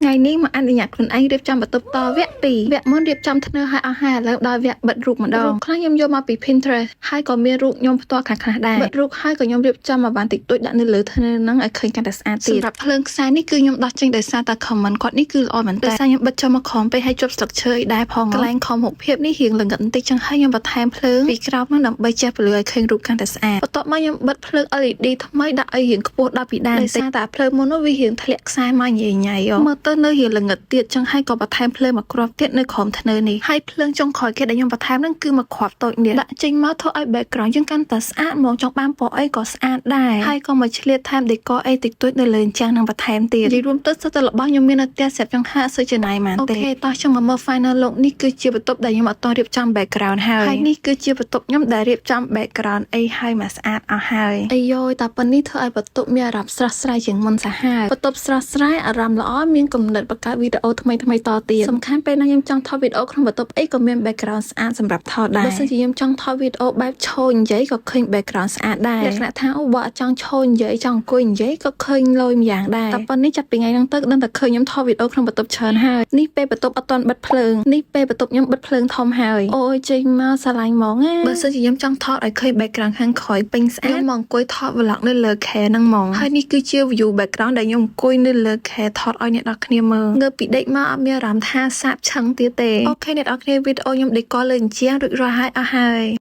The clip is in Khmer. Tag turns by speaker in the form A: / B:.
A: ថ្ងៃនេះមកអនុញ្ញាតខ្លួនឯងរៀបចំបន្ទប់តវគ្គ2វគ្គមុនរៀបចំធ្នើឲ្យអស់ហើយឥឡូវដល់វគ្គបិទរូបម្ដងរូបខ្លះខ្ញុំយកមកពី Pinterest ហើយក៏មានរូបខ្ញុំផ្ទាល់ខ្លះៗដែរបិទរូបហើយក៏ខ្ញុំរៀបចំមកបានតិចតួចដាក់នៅលើធ្នើហ្នឹងឲ្យឃើញកាន់តែស្អាតទៀតសម្រាប់ភ្លើងខ្សែនេះគឺខ្ញុំដោះចេញដោយសារតែ comment គាត់នេះគឺល្អមែនតើដោយសារខ្ញុំបិទចូលមកក្រោមពេកហើយជាប់ស្លឹកឈើអីដែរផងកន្លែងខំរូបភាពនេះរៀងល្ងិតបន្តិចចឹងហើយខ្ញុំបន្ថែមភ្លើងពីក្រោមហ្នឹងដើម្បីជះពន្លឺឲ្យឃើញរូបកាន់តែស្អាតបន្ទាប់មកខ្ញុំបិទភ្លើង LED ថ្មីដាក់ឲ្យរៀងខ្ពស់ដល់ពីដើមដោយសារតែភ្លើងមុននោះវារៀងធ្លាក់ខ្សែមកញ៉ៃញ៉ៃមើលទៅនៅរៀងល្ងិតទៀតចឹងហើយក៏បន្ថែមភ្លើងមួយគ្រាប់ទៀតនៅក្រោមធ្នើនេះហើយភ្លើងចុងក្រោយគេដែលខ្ញុំបន្ថែមហ្នឹងគឺមួយគ្រាប់តូចនេះដាក់ចេញមកធ្វើឲ្យ background យើងកាន់តែស្អាតហ្មងចង់បានពណ៌អីក៏ស្អាតដែរហើយក៏មកឆ្លៀតថែម decor អីតិចតួចនៅលើអញ្ចឹងនឹងបន្ថែមទៀតនិយាយរួមទៅសុទ្ធតែរបស់ខ្ញុំមាននៅផ្ទះស្រាប់ចង់ហាក់សូវចំណាយហ្មងទេOK តោះចង់មកមើល final look នេះគឺជាបន្ទប់ដែលខ្ញុំអត់ទាន់រៀបចំ background ហើយហើយនេះគឺជាបន្ទប់ខ្ញុំដែលរៀបចំ background អីហើយមកស្អាតអស់ហើយអាយយតែប៉ុណ្នេះធ្វើឲ្យបន្ទប់មានអារម្មណ៍ស្រស់ស្រាយជាងមុនសាហាវបន្ទប់ស្រស់ស្រាយអារម្មណ៍ល្អមានគំនិតបង្កើតវីដេអូថ្មីថ្មីតទៀតសំខាន់ពេលណាខ្ញុំចង់ថតវីដេអូក្នុងបន្ទប់អីក៏មាន background ស្អាតសម្រាប់ថតដែរបើសិនជាខ្ញុំចង់ថតវីដេអូបែបឈរនិយាយក៏ឃើញ background ស្អាតដែរលក្ខណៈថាអូបើអត់ចង់ឈរនិយាយចង់អង្គុយនិយាយក៏ឃើញលយម្យ៉ាងដែរតែប៉ុណ្នេះចាប់ពីថ្ងៃហ្នឹងទៅដឹងតែឃើញខ្ញុំថតវីដេអូក្នុងបន្ទប់ច្រើនហើយនេះពេលបន្ទប់អត់ទាន់បិទភ្លើងនេះពេលបន្ទប់ខ្ញុំបិទភ្លើងធំហើយអូយចេញមកស្រឡាញ់ហ្មងណាបើសិនជាខ្ញុំចង់ថតឲ្យឃើញ background ខាងក្រោយពេញស្អាតខ្ញុំមកអង្គុយថត vlog នៅលើខែហ្នឹងហ្មងហើយនេះគឺជា view background ដែលខ្ញុំអង្គុយនៅលើខែថតឲ្យអ្នកនរគ្នាមើលងើបពីដេកមកអត់មានអារម្មណ៍ថាសាបឆឹងទៀតទេOK អ្នកនរគ្នាវីដេអូខ្ញុំ decor លើអញ្ជាងរួចរាល់ហើយអស់ហើយ។